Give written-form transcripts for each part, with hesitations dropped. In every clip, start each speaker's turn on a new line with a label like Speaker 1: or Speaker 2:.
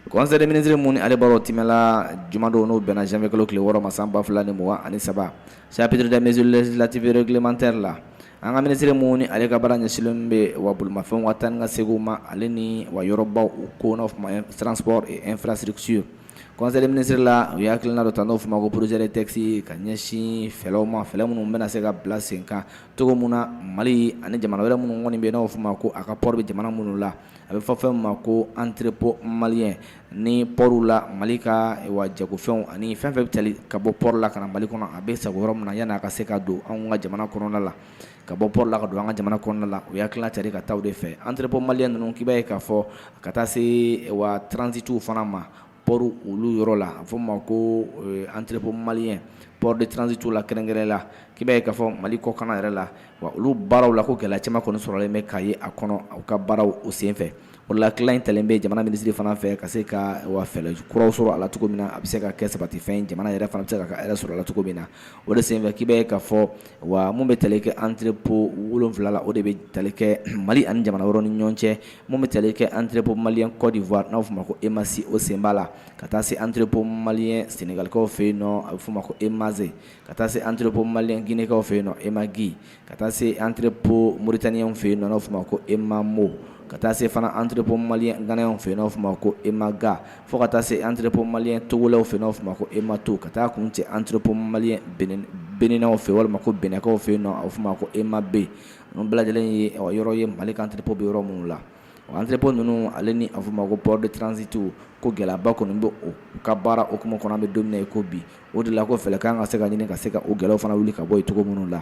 Speaker 1: Conseil des ministres mun ni ale baaraw timɛla jumadon, n'o bɛnna janvier kalo tile 6 ma, san 2023, chapitre des mesures législatives et réglementaires la, an ka minisiri mun ni ale ka baara ɲɛsinnen bɛ wa bolimafɛnw ka taa ni ka seginw ma, ale ni wa yɔrɔbaw u ko n'o fɔ transport et infrastructure, conseil des ministres la, u ye hakilina dɔ ta, n'o fɔ ma ko projet de texte, ka ɲɛsin fɛlɛw ma, fɛlɛ minnu bɛna se ka bila sen kan cogo mun na Mali ani jamana wɛrɛ minnu kɔni bɛ yen, n'o fɔ ma ko a ka port bɛ jamana minnu la, a bɛ fɔ fɛn min ma ko entrepôt malien ni port la, Mali ka wa jagofɛnw ani fɛn fɛn bɛ tali ka bɔ port la ka na Mali kɔnɔ, a bɛ sago yɔrɔ min na yanni a ka se ka don anw ka jamana kɔnɔna la, ka bɔ port la ka don an ka jamana kɔnɔna la. U ye hakilina cari ka taa o de fɛ, entrepôt malien ninnu, k'i b'a ye k'a fɔ ka taa se wa transitw fana ma port olu yɔrɔ la, a fɔ ma ko entrepôt malien, port de transit la kɛrɛnkɛrɛn la, k'i b'a ye k'a fɔ Mali kɔkan yɛrɛ la, wa olu baaraw la, ko gɛlɛya caman kɔni sɔrɔlen bɛ k'a ye a kɔnɔ u ka baaraw o senfɛ. O la, hakilila in talen bɛ jamana minisiri fana fɛ ka se ka wa fɛɛrɛ kuraw sɔrɔ a la cogo min na, a bɛ se ka kɛ sabatifɛn, jamana yɛrɛ fana bɛ se ka hɛrɛ sɔrɔ a la cogo min na. O de senfɛ, k'i b'a ye k'a fɔ wa mun bɛ tali kɛ entrepôt 7 la, o de bɛ tali kɛ Mali ani jamana wɛrɛw ni ɲɔgɔn cɛ. Mun bɛ tali kɛ entrepôt malien Côte d'Ivoire, n'a bɛ f'o ma ko EMACI, o sen b'a la, ka taa se entrepôt malien Sénégalikaw fɛ yen nɔ, a bɛ f'o ma ko EMASE, ka taa se entrepôt malien Guinékaw fɛ yen nɔ, EMAGUI, ka taa se entrepôt Mauritanienw fɛ yen nɔ, n'a bɛ f'o ma ko EMAMO, ka taa se fana entrepôt malien Ghanéenw fɛ yen, n'a bɛ f'o ma ko EMAGA, fo ka taa se entrepôt malien Togolais fɛ yen, n'a bɛ f'o ma ko EMATO, ka taa kun cɛ entrepôt malien Béninois fɛ walima ko Béninkaw fɛ yen nɔ, a bɛ f'o ma ko EMAB. Ninnu bɛɛ lajɛlen ye yɔrɔ ye Mali ka entrepôt bɛ yɔrɔ minnu la. Entrepôt ninnu, ale ni a fɔ ma ko port de transit, ko gɛlɛyaba kɔni bɛ u ka baara hukumu kɔnɔ an bɛ don min na i ko bi. O de la, ko fɛɛrɛ kan ka se ka ɲini ka se ka o gɛlɛyaw fana wuli ka bɔ yen cogo minnu la.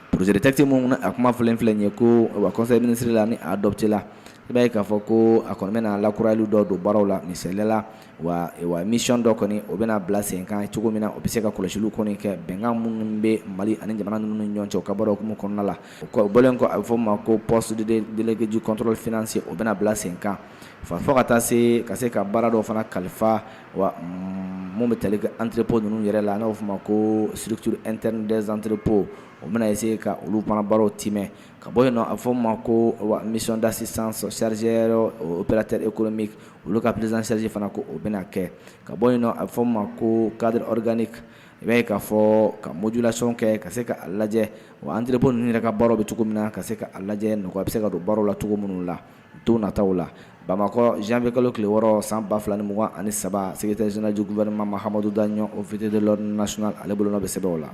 Speaker 1: Projet de texte mun a kuma filɛ filɛ nin ye, ko wa conseil ministre la ni a adopté la, i b'a ye k'a fɔ ko a kɔni bɛna lakurayali dɔ don baaraw la. Misaliya la, wa mission dɔ kɔni, o bɛna bila sen kan cogo min na, o bɛ se ka kɔlɔsiliw kɔni kɛ bɛnkan minnu bɛ Mali ani jamana ninnu ni ɲɔgɔn cɛ, o ka baara hukumu kɔnɔna la. O bɔlen kɔ, a bɛ fɔ o ma ko poste de délégué du contrôle financier, o bɛna bila sen kan, fo ka taa se ka se ka baara dɔw fana kalifa wa mun bɛ tali kɛ entrepôt ninnu yɛrɛ la, n'a bɛ fɔ o ma ko structure interne des entrepôts, o bɛna essayer ka olu fana baaraw timɛ. Ka bɔ yen nɔ, a bɛ fɔ o ma ko wa mission d'assistance chargeur opérateur économique, olu ka prise en charge fana, ko o bɛna kɛ. Ka bɔ yen nɔ, a bɛ fɔ o ma ko cadre organique, i b'a ye k'a fɔ ka modulation kɛ, ka se ka a lajɛ wa entrepôt ninnu yɛrɛ ka baaraw bɛ cogo min na, ka se ka a lajɛ nɔgɔya bɛ se ka don baaraw la cogo minnu la don nataw la. Bamakɔ, janvier kalo tile 6, san 2023, secrétaire général du gouvernement Mahamadou Dagnon, officier de l'ordre national, ale bolonɔ bɛ sɛbɛn o la.